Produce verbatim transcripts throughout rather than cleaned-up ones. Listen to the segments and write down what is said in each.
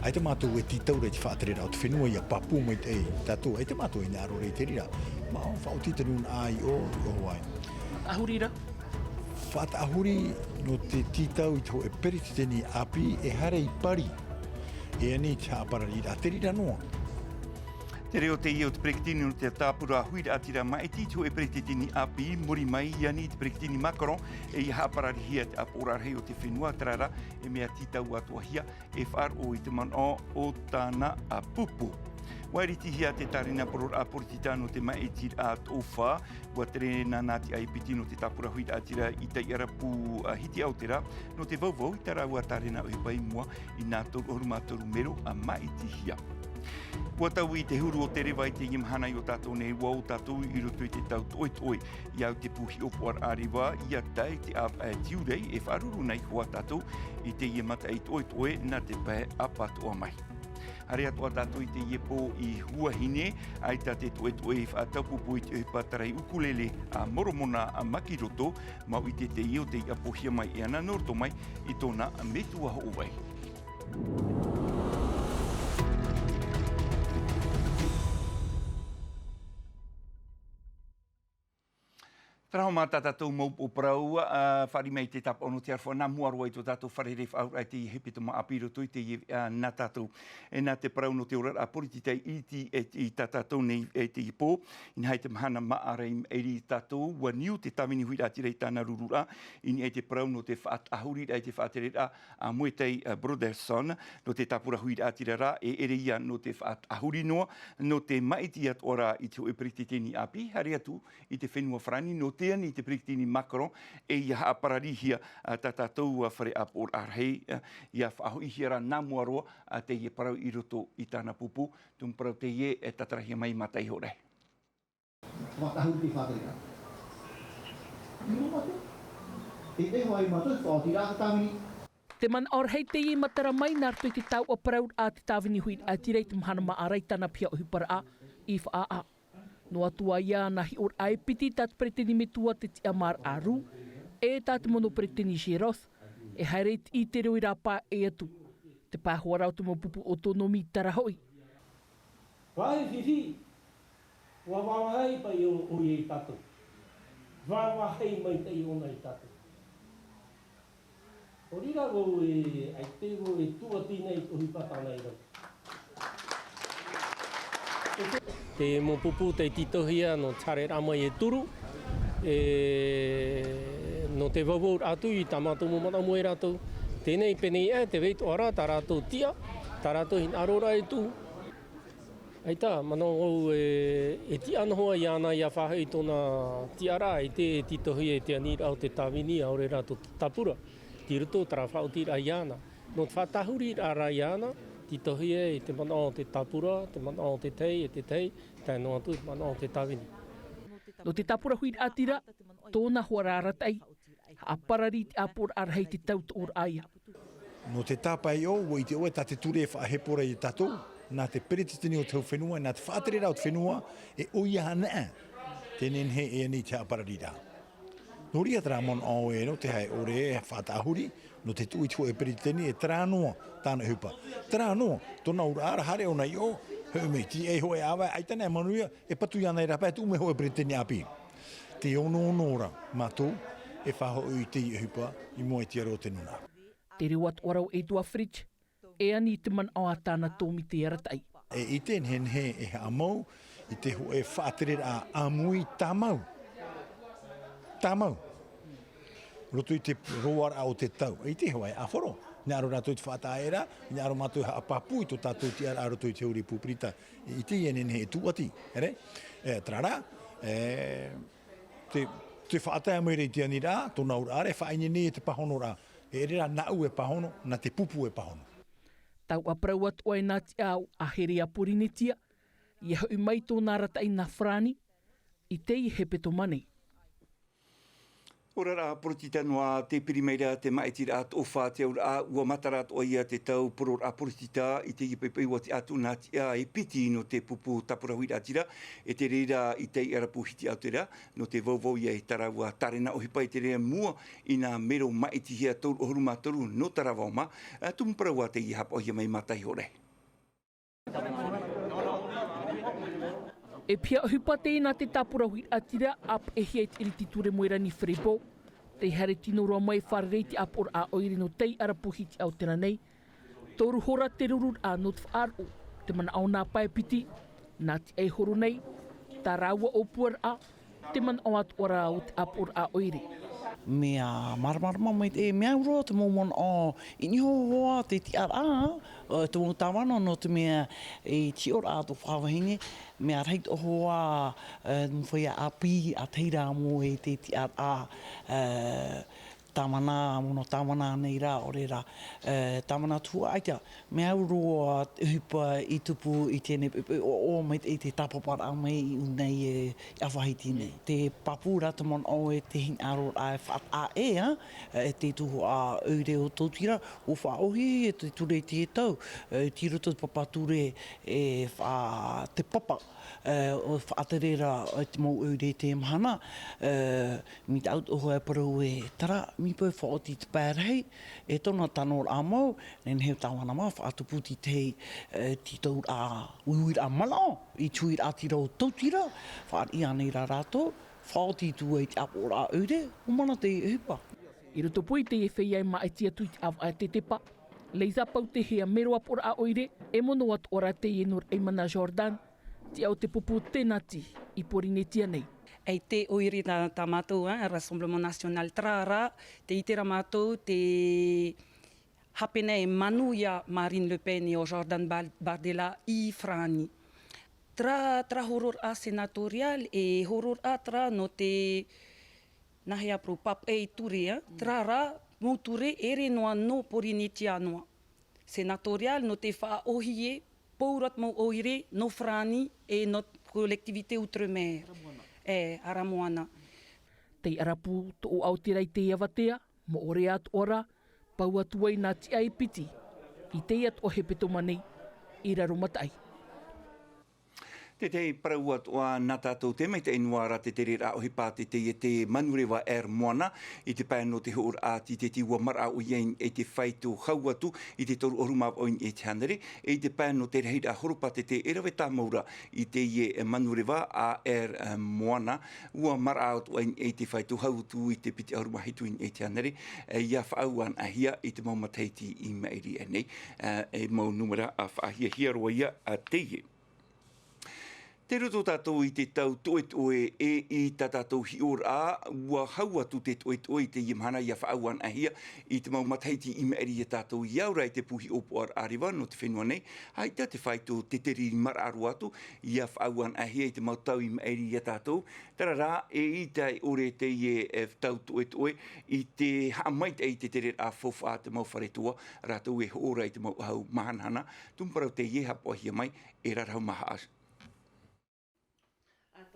ʻAita mātou e tītau ra i te faʻatereraʻa o te fenua ʻia pāpū maitaʻi tātou. ʻAita mātou e hinaʻaro ra i te reira. Mā ʻō, faʻaoti te nūnaʻa i ʻō, i ʻō ai. Faʻataʻahuri ra? Faʻataʻahuri nō te tītau i te hōʻē peretiteni ʻāpī e haere i Pari. E ani te haʻaparariraʻa, te reira noa. Te reo teie o te peretiteni nō te tāpura huiraʻatira maʻiti, te hōʻē peretiteni ʻāpī, muri mai i ani te peretiteni Macron, e ʻia haʻapararihia te ʻāpoʻoraʻa rahi o te fenua, terā rā, e mea tītau atoʻahia, e faʻaroʻo i te manaʻo o tāna pupu. ʻUa iritihia te tārena poroʻraʻa poritita nō te maʻitiraʻa toʻofa, ʻua tere nā Nāti ʻAi Piti nō te tāpura huiraʻatira i Taiʻarapu a Hiti Aotera, nō te vauvau i tā rāua tārena ʻohipa i mua i nā toru ʻahuru mā toru mero a maʻitihia. ʻUa tau i te huru o te reva i teie mahana i ō tātou nei, ʻua ō tātou i roto i te tau toʻetoʻe. ʻIa au te pū hiʻopoʻaraʻa reva, ʻia tae te ʻāvaʻe Tiurai e faʻaruru nei hoʻi tātou i teie mataʻi toʻetoʻe nā te pae ʻapatoʻa mai. Haere atoʻa tātou i teie pō i Huahine, ʻaita te toʻetoʻe i faʻataupupū i te ʻohipa tarai ʻukulele a Moromona a Makiroto, mau ʻite teie o tei ʻapohia mai e ana nō roto mai i tōna metua hoʻovai. Terā hoʻi mā tā tātou mau upoʻo parau, ā, fāriʻi mai i te tāpaʻo nō te aroha nā mua roa i tō tātou fārerei faʻaauraʻa i teie hepetoma ʻāpī i roto i teie veʻa nā tātou. E nā te parau nō te oraraʻa poritita i iti, e, i tā tātou nei, e, teie pō, inaha i te mahana maʻa ra i maʻiri tātou, ʻua niu te tāvini huiraʻatira i tāna rururaʻa, i niʻa i te parau nō te faʻataʻahuriraʻa i te faʻatereraʻa a Moetai, ā, Brotherson, nō te tāpura huiraʻatira ra, e ʻere ïa nō te faʻataʻahuri noa, nō te maʻiti atoʻa ra i te hōʻē peretiteni ʻāpī, haere atu i te fenua Farāni, nō te ani i te peretiteni Macron, e ʻia haʻapararihia, ā, tā tātou, ā, fare ʻāpoʻoraʻa rahi, ā, ʻia faʻahoʻihia ra nā mua roa, ā, teie parau i roto i tāna pupu, tumu parau teie e tātarahia mai i Mataʻi Hoʻoraʻa. Faʻataʻahuri te faʻatereraʻa. I mua atu. E ʻeho ai mātou te faʻaotiraʻa tāvini. Te manaʻo rahi teie i matara mai nā roto i te taoʻa parauraʻa a te tāvini huiraʻatira i te mahana maʻa ra i tāna piha ʻohiparaʻa i Faʻaʻā. Noa atu ā ïa nā hiʻoraʻa e piti tā te peretiteni metua te Tiʻamāraʻa Roux, e tā te mono peretiteni Géros, e haere i te reo i rāpae atu. Te pae hoʻi ra o te mau pupu ʻōtōnomi terā hoʻi. Vāhi fifi, ʻua vāvāhi paʻi ʻo, ʻoia ia tātou. Vāvāhi maitaʻi ʻōna ia tātou. ʻO reira vau e, ʻaita vau e tūʻati nei i te ʻohipa tāna i raro. Te mau pupu tei tītauhia nō te haereraʻa mai e turu, e, nō te vauvau atu i tā mātou mau manaʻo mai rātou. Teie nei, pēnei aʻe te vai atoʻa ra, tā rātou tiʻa, tā rātou hinaʻaroraʻa e tuʻu. ʻAita, manaʻo au e, e tiʻa noa iāna ʻia faʻahoʻi i tōna tiʻaraʻa, ʻaita e tītauhia e te aniraʻa o te tāvini, ʻaore rā tō te tāpura, tei roto terā faʻaotiraʻa iāna. Nō te faʻatahuriraʻa rā iāna, tītauhia e te manaʻo o te tāpura, te manaʻo o te tahi, e te tahi, tae noa atu te manaʻo o te tāvini. Nō te tāpura huiraʻatira, tōna hoʻi arataʻi, haʻaparari i te ʻāpoʻoraʻa rahi te tautoʻoraʻa ia. Nō te tāpae ʻō, ʻua ʻite ʻoe tā te ture e faʻahepo ra ia tātou, nā te peretiteni o te hau fenua, nā te faʻatereraʻa o te fenua, e ʻoia anaʻe, tē nehenehe e ani i te haʻaparariraʻa. Nō reira terā manaʻo ē nō te haere ʻore e faʻataʻahuri, nō te tuʻu i te hōʻē peretiteni, e terā noa tāna ʻohipa. Terā noa, tōna auraʻa ra, haere ʻōna i ʻō, hoʻi mai, teie hōʻē ʻāvae, ʻaita anaʻe e manuia, e patu iāna i rāpae, tuʻu mai hōʻē peretiteni ʻāpī. Tē onoono ra mātou e faʻahoʻi i teie ʻohipa i mua i te aro o te nūnaʻa. Te reo atoʻa ra ʻo Edouard Fritch, e ani i te manaʻo a tāna tōmite arataʻi. E ʻite, nehenehe e haʻamau i te hōʻē faʻatereraʻa ʻāmui tāmau. Tāmau. Roto i te roaraʻa o te tau. E ʻite hoʻi, ʻāfaro. Hinaʻaro rātou i te faʻataʻa aʻera, hinaʻaro mātou e haʻapāpū i tō tātou tiʻaraʻa roto i te hau Repupirita. E ʻite ïa nehenehe e tūʻati, ʻere? E, terā rā, e, te, te faʻatae mai ra i te aniraʻa, tōna auraʻa ra, e faʻaineine e te pāhonoraʻa. E ʻere rā nāʻu e pāhono, nā te pupu e pāhono. Taoʻa parau atoʻa e nā tiʻa a Here a Porinetia, ʻia hoʻi mai tōna arataʻi nā Farāni, i teie hepetoma nei. Oraraʻa poritita noa te piri mai ra te māʻitiraʻa toʻofa te auraʻa, ua matara atoʻa ia te tau pororaʻa poritita i teie poʻipoʻi ua tiʻa atu nā tiʻa e piti nō te pupu tāpura huiraʻatira, e te reira i tei arapu hiti autera, nō te vauvau ia e tā rāua tārena ʻohipa i te reira mua, ina mero māʻitihia toru ʻahuru mā toru nō Taravaoma, a tumu parau a teie hapaʻohia mai mātahi hoʻi. E piha ʻohipa teie nā te tāpura huiraʻatira, a peʻehia i te ʻiriti ture Moerani Ferebo, tei haere tino roa mai e fārerei te ʻāpoʻoraʻa ʻoire nō tei arapu hiti autera nei. Toru hora te rururaʻa nō te faʻaroʻo, te manaʻo nā pae piti, nā tiʻa e horo nei, tā rāua ʻōpuaraʻa, te manaʻo atoʻa ra o te ʻāpoʻoraʻa ʻoire. Mea māramarama mai te, mea au roa te mau manaʻo, i niho hoa te tiʻaraʻa, e, te mau tāvana nō te mea i te hiʻoraʻa tō faʻavahine, mea rahi atoʻa hoa, e, mau feiā ʻāpī, a tahi rā mau e te tiʻaraʻa, e, tāvana, mono tāvana nei rā, ʻaore rā, e, tāvana tuhaʻa ʻaita. Mea au roa te ʻohipa i tupu i teie nei poʻipoʻi ʻoaʻoa mai i te tāpaparaʻa mai i ʻō nei e, i ʻAfahiti nei. Te pāpū rā te manaʻo e te hinaʻaroraʻa e faʻataʻa ʻē, e te tuhaʻa ʻoire o Tautira, ʻua faʻaʻōhie e te ture i te tau, e, tei roto te papa ture e faʻa-, te papa, e, ʻo faʻatere ra e te mau ʻoire i teie mahana, e, mai te au atoʻa e parau e, terā, mai pae faʻaoti te pae rahi, e tōna tanoraʻa mau, nehenehe tāvana mā, faʻatupu i te, e, te tauraʻa, uiuiraʻa manaʻo, i te huiraʻatira o Tautira, fāriʻi ānei rā rātou, faʻaoti atu ai te ʻāpoʻoraʻa ʻoire, ʻua mana teie ʻohipa. I roto pū i teie feiā e māʻiti atu i te ʻāvaʻe tetepa, Leisa Pautehea mero ʻāpoʻoraʻa ʻoire, e mono atoʻa ra teie nō Raʻimana Jordan, tiʻa o te pupu Tenati i Porinetia nei. E te ʻoire tā, tā mātou, hein, Rassemblement National, terā rā, tē ʻite ra mātou te hāpene e manuia Marine Le Pen e ʻo Jordan Bar-, Bardella i Farāni. Terā, terā hororaʻa sénatorial, e hororaʻa terā nō te, nāhea parau, pāpaʻi ture, hein, terā rā, mau ture, ʻere noa nō Porinetia noa. Sénatorial, nō te faʻaʻōhie, pauroa te mau ʻoire, nō Farāni, e nō collectivité outre-mer. E, Ara Moana. Tei arapu toʻo autera i teie avatea, moʻorea atoʻa ra, pau atu ai nā tiʻa e piti, i teie atoʻa hepetoma nei, i Raromataʻi. Te tahi parau atoʻa nā tātou, te maitaʻi noa ra te tereraʻa ʻohipa a te taiete Manureva Air Moana, i te pae nō te hoʻoraʻa tīteti ʻua maraʻa ʻoia i te faito hau atu i te toru ʻahuru mā vaʻu i te hānere, e i te pae nō te rahiraʻa horopātete e rave tāmau ra i teie Manureva Air Moana, ʻua maraʻa atoʻa i te faito hau atu i te piti ʻahuru mā hitu i te hānere, e, ʻia faʻaau anaʻe hia i te mau matahiti i maʻiri aʻe nei, e, e mau nūmera faʻahiahia roa ia a teie. Tei roto tātou i te tau toʻetoʻe, e i tā tātou hiʻoraʻa, ʻua hau atu te toʻetoʻe i teie mahana ʻia faʻaau anaʻe hia i te mau matahiti i maʻiri ia tātou, ʻia au ra i te pū hiʻopoʻaraʻa reva nō te fenua nei, ʻaita te faito teteri maraʻa roa atu, ʻia faʻaau anaʻe hia i te mau tau i maʻiri ia tātou, terā rā, eʻita e ʻore teie, e, tau toʻetoʻe, i te haʻamaitaʻi i te tereraʻa faufaʻa a te mau fare toa, rātou e hoʻo ra i te mau ʻahu mahanahana, tumu parau teie haʻapaʻohia mai e Rarahu Maha.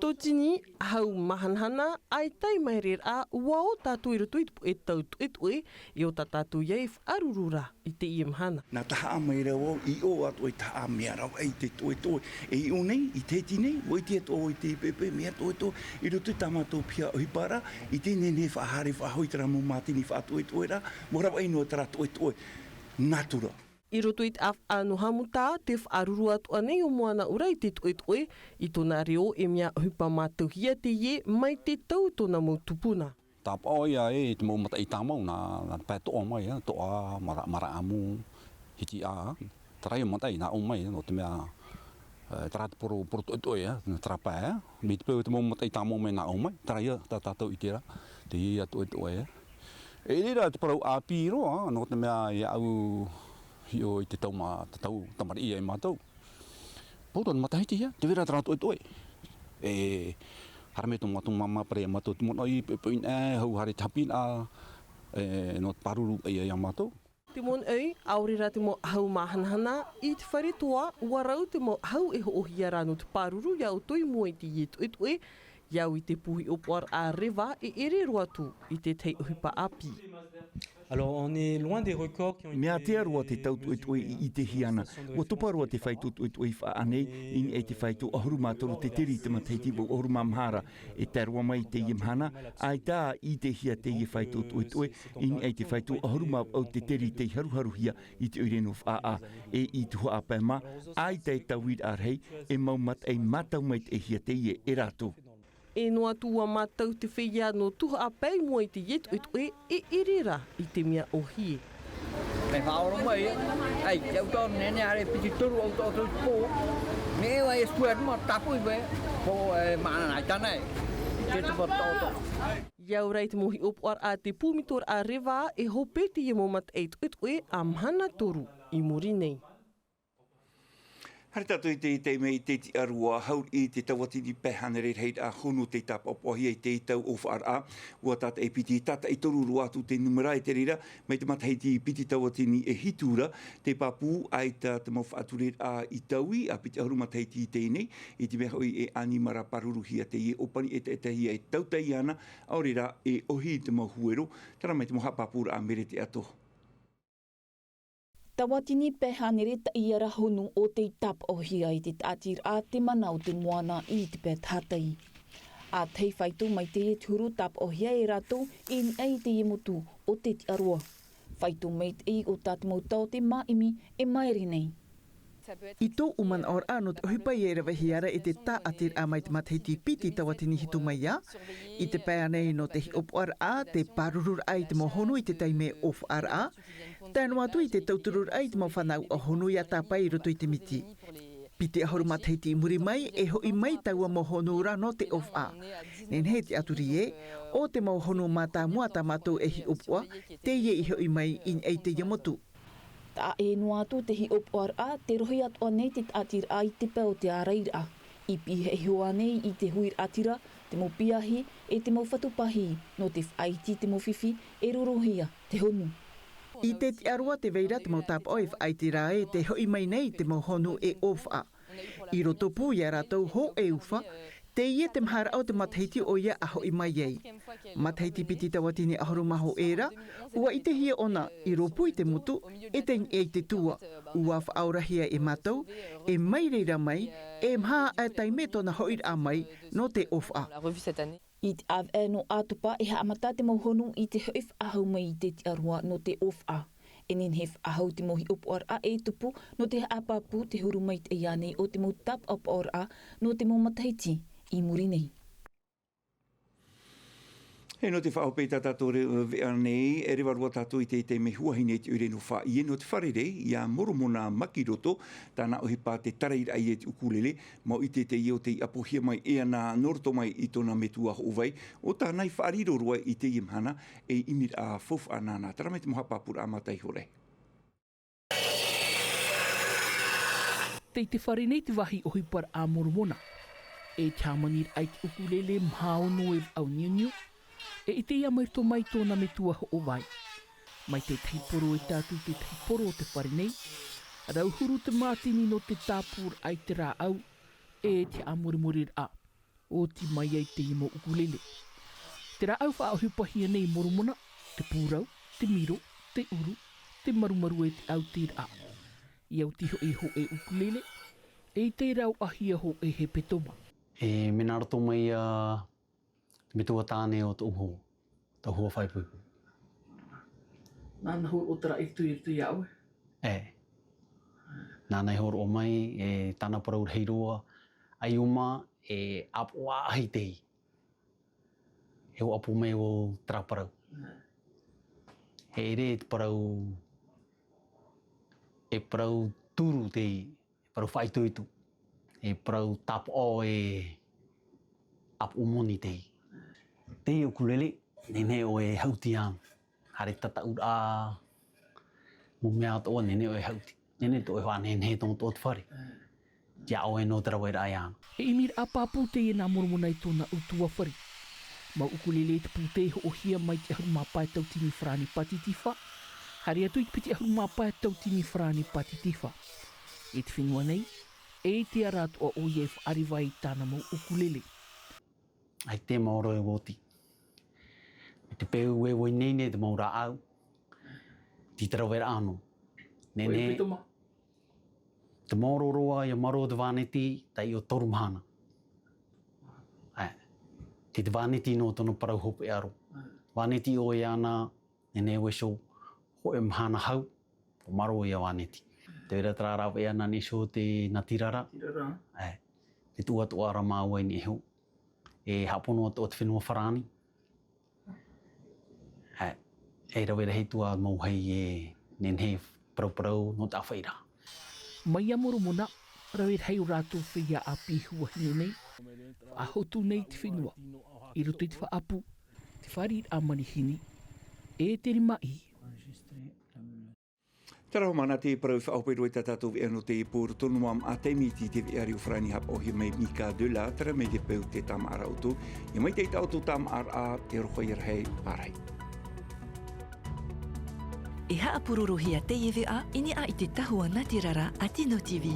Totini, ʻahu mahanahana, ʻaita e mahereraʻa, ʻua ō tātou i roto i te puʻe tau toʻetoʻe, e ʻo tā tātou ia e faʻaruru ra i teie mahana. Nā tahaʻa mai ra vau, i ʻō atoʻa i tahaʻa mea ravaʻi i te toʻetoʻe. E i ʻō nei, i te hiti nei, ʻua ʻite atoʻa vau i te poʻipoʻi mea toʻetoʻe, i roto i tā mātou piha ʻohipa ra, i te nehenehe faʻahaere faʻahou i terā mau mātini faʻatoʻetoʻe ra, ʻua ravaʻi noa terā toʻetoʻe nātura. I roto i te ʻāfaʻa nō Hamuta, tē faʻaruru atoʻa nei ʻo Moana Ura i te toʻetoʻe, i tōna reo e mea ʻohipa mātauhia teie mai te tau tōna mau tupuna. Tāpaʻo ia e te mau mataʻi tāmau, nā, nā te pae toʻa mai, ā, toʻa, mara-, maraʻamu, hitiʻa, terā ia mataʻi nā ʻō mai, nō te mea, e, terā te poro, poro toʻetoʻe, ā, nā terā pae, ā. Mai te peu te mau mataʻi tāmau mai nā ʻō mai, terā ia tā tātou ʻite ra, teie ia toʻetoʻe, ā. E i reira te parau ʻāpī roa, nō te mea ʻia au hiʻo i te tau ma-, te tau tamariʻi ia mātou. Pō tōna matahiti ia, tē vai ra terā toʻetoʻe. E, haere mai tō mātou māmā, pare ia mātou te manaʻo i poʻipoʻi nā, hau haere te haʻapiʻiraʻa, e, nō te pāruru ia, ia mātou. Te manaʻo, ʻaore rā te mau ʻahu mahanahana, i te fare toa, ʻua rau te mau ʻahu e hoʻohia ra nō te pāruru ia ʻoutou i mua i teie toʻetoʻe, I au i te pū hiʻopoʻaraʻa reva e ʻere roa atu i te tahi ʻohipa ʻāpī. Alors, on est loin des records qui ont été... Mea ātea roa te tau toʻetoʻe i ʻitehia ana. Ua topa roa te faito toʻetoʻe i faʻaʻā nei, i niʻa i te faito ʻahuru mā toru te teri i te matahiti vaʻu ʻahuru mā maha ra. E tae roa mai i teie mahana, ʻaita i ʻitehia teie faito toʻetoʻe, i niʻa i te faito ʻahuru mā vaʻu te teri tei haruharuhia i te ʻoire nō Faʻaʻā. E i tuhaʻa pae mā, ʻaita e tauiraʻa rahi, e mau mataʻi mātau maitaʻihia teie e rātou. E noa atu ua mātau te feiā nō tuhaʻa pae i mua i teie toʻetoʻe, e ʻere rā i te mea ʻōhie. E faʻaora mai, ai, te au tau nene are piti toru au tau tau pō. Me e vai e square ma tapu i vai, pō e maʻana nai tāna e. Te tupa tau tau. I au rā i te mau hiʻopoʻaraʻa te pūmitoraʻa reva e hope teie mau mataʻi toʻetoʻe a mahana toru i muri nei. Haere tātou i te taime i te tiʻarua, hau i te tauatini pae hānere rahiraʻa honu tei tāpaʻopaʻohia i te tau ʻōfaʻaraʻa. Ua tātaʻi piti, tātaʻi toru roa atu te numera e te reira, mai te matahiti piti tauatini e hitu ra, te pāpū, ʻaita te mau faʻatureraʻa i taui, ʻa piti ʻahuru matahiti i teie nei, i te mea hoʻi e ʻanimara pāruruhia teie ʻōpani e taʻetahia e tautai ana, ʻaore rā e ʻohi i te mau huero, terā mai te mau haʻapāpūraʻa Merete Atoa. Tauatini pae hānere taʻiara honu ʻo tei tāpaʻohia i te tāʻatiraʻa Te Mana o te Moana i te pae tahatai. ʻA tahi faito maitaʻi e te huru tāpaʻohia e rātou i niʻa i teie motu o te tiʻaroa. Faito maitaʻi ʻo tā te mau taote māʻimi e maere nei. I tōʻu manaʻoraʻa nō te ʻohipa ia e ravehia ra e te tāʻatiraʻa mai te matahiti piti tauatini hitu mai ā, i te pae ānei nō te hiʻopoʻaraʻa, te pārururaʻa i te mau honu i te taime ʻōfaʻaraʻa, tae noa atu i te tautururaʻa i te mau fānau ʻa honu ia tāpae i roto i te miti. Piti ʻahuru matahiti i muri mai, e hoʻi mai taua mau honu ra nō te ʻōfaʻa. Nehenehe te ʻaturi ē, ʻo te mau honu mātāmua tā mātou e hiʻopoʻa, teie i hoʻi mai i niʻa i teie motu. Taʻa ʻē noa atu te hiʻopoʻaraʻa, te rohi atoʻa nei te tāʻatiraʻa i te pae o te ārairaʻa. I pihaʻi iho ānei i te huiraʻatira, te mau piahi, e te mau fatu pahī, nō te faʻaiti i te mau fifi, e ruruhia te honu. I te tiʻaroa tē vai ra te mau tāpaʻo e faʻaite ra ē tē hoʻi mai nei te mau honu e ʻōfaʻa. I roto pū ia rātou hōʻē ufa, teie te maharaʻa o te matahiti ʻoia ʻa hoʻi mai ai. Matahiti piti tauatini ʻahuru mā hōʻē ra, ua ʻitehia ʻōna i rōpū i te motu, e tei niʻa i te tua, ua faʻaorahia e mātou, e mai reira mai, e maha aʻe taime tōna hoʻiraʻa mai nō te ʻōfaʻa. I te ʻāvaʻe nō ʻĀtopa e haʻamata te mau honu i te hoʻi faʻahou mai i te tiʻaroa nō te ʻōfaʻa. E nehenehe e faʻahou te mau hiʻopoʻaraʻa e tupu nō te haʻapāpū te huru maitaʻi ānei o te mau tāpaʻopaʻoraʻa nō te mau matahiti i muri nei. E nō te faʻahope i tā tātou re-, veʻa nei, e reva roa tātou i te, te mea huahine i te ʻoire nō Faʻaʻā nō te fārerei, iā Moromona Makiroto, tāna ʻohipa te tarairaʻa i te ʻukulele, mau ʻite teie o tei ʻapohia mai e ana nō roto mai i tōna metua hoʻovai, ʻo tāna i faʻariro roa i teie mahana, e ʻimiraʻa faufaʻa nāna, terā mai te mau haʻapāpūraʻa mātāmua iho ra. Tei te fare nei te vāhi ʻohiparaʻa Moromona. E te hāmaniraʻa i te ʻukulele maha ono e vaʻu niuniu. E ʻite ia mai roto mai tōna metua hoʻovai. Mai te tahi poro e tae atu i te tahi poro o te fare nei. Rau huru te mātini nō te tāpūraʻa i te rāʻau. E te haʻamorimoriraʻa. Oti mai ai teie mau ʻukulele. Te rāʻau faʻaʻohipahia nei Moromona, te pūrau, te miro, te ʻuru, te marumaru e te ʻautiraʻa. I au te hoʻi hōʻē ʻukulele, e i te rauʻahia hōʻē hepetoma. E mea nā roto mai ia te metua tāne o tōʻu hoa, tōʻu hoa faʻaipoipo. Nāna hōroʻa terā i tui i tui iā ʻoe? E. Nāna i hōroʻa mai, e tāna parau rahi roa, ʻai uma, e ʻapo ʻāʻahi te i. E ʻō ʻapo mai o terā parau. E ʻere te parau, e parau turu te i, e parau faʻaitoito. E parau tāpaʻo e ʻapo moni te i. Te i ʻukulele, nehenehe ʻoe e hauti ana. Haere tataʻuraʻa, mau mea atoʻa, nehenehe ʻoe e hauti. Nehenehe tō ʻoe hoa, nehenehe tō, tō te fare. Te aʻo e nō te rave raʻa iāna. E ʻimiraʻa pāpū teie nā Moromona i tōna ʻutuāfare. Mau ʻukulele te pūtē hoʻohia mai te ʻahuru mā pae tautini farāni pātitifa, haere atu i te piti ʻahuru mā pae tautini farāni pātitifa. I te fenua nei, e te ara atoʻa ʻoia e faʻareva i tāna mau ʻukulele. Ai te maoro e oti. Te peu e wai nei nei te mau rāʻau. Tī te raveraʻa anō. Nei nei. Te maoro roa ia maro te vāneti, tai o toru mahana. Ai. Tī te vāneti nō tōna parau hope aro. Vāneti o ia ana, nei nei wesho, hoʻe mahana hau, o maro ia vāneti. Te vera tarara vea nani so te natirara. Ai. Te tuatua ra māua i nei ho. E haʻapono atu o te whenua farāni. E rave rahi tua mau hei e nenei parauparau nō te ʻāfaʻiraʻa. Mai ia moromona, rave rahi o rātou feiā ʻāpī huahine nei, faʻahotu nei te fenua i roto i te faʻaʻapu, te fāriʻiraʻa manihini, e te rimaʻi. Tarahu mana te parau i faʻahope roa i tā tātou veʻa nō te pōro tonu mā maʻa taime i te veʻa reo farāni hapaʻohia mai mika de la tara mai te peu te tāmaʻaraʻa ʻoutou. I mai te ita ʻoutou tāmaʻaraʻa e roho ia rahi ʻārahi. E haʻapurorohia teie veʻa i niʻa i te tahua natirara a tino tv.